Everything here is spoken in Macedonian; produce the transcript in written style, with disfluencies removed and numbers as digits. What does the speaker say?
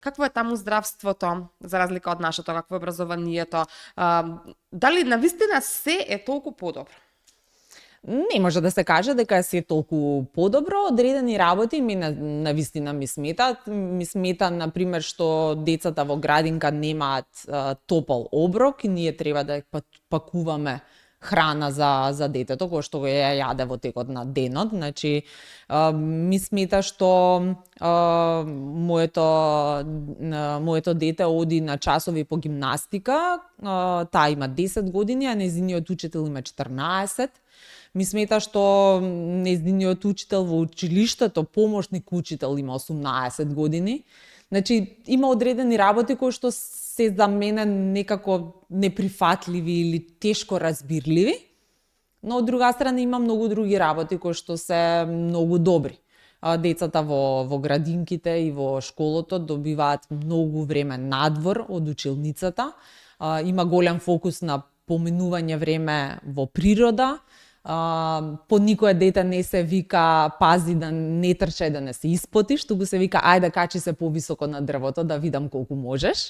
Какво е таму здравството, за разлика од нашето, какво е образованието? Дали навистина се е толку подобро? Не може да се каже дека е се толку подобро. Одредени работи навистина ми сметаат. Ми смета, например, што децата во градинка немаат топол оброк и ние треба да пакуваме храна за детето, кој што го јаде во текот на денот. Значи, ми смета што моето дете оди на часови по гимнастика, таа има 10 години, а нејзиниот учител има 14. Ми смета што нејзиниот учител во училиштето, помошник учител, има 18 години. Значи, има одредени работи кои што се за мене некако неприфатливи или тешко разбирливи, но од друга страна има многу други работи кои што се многу добри. Децата во градинките и во школото добиваат многу време надвор од училницата. Има голем фокус на поминување време во природа. По никое дете не се вика пази да не трча и да не се испотиш, туку се вика ајде качи се повисоко на дрвото да видам колку можеш.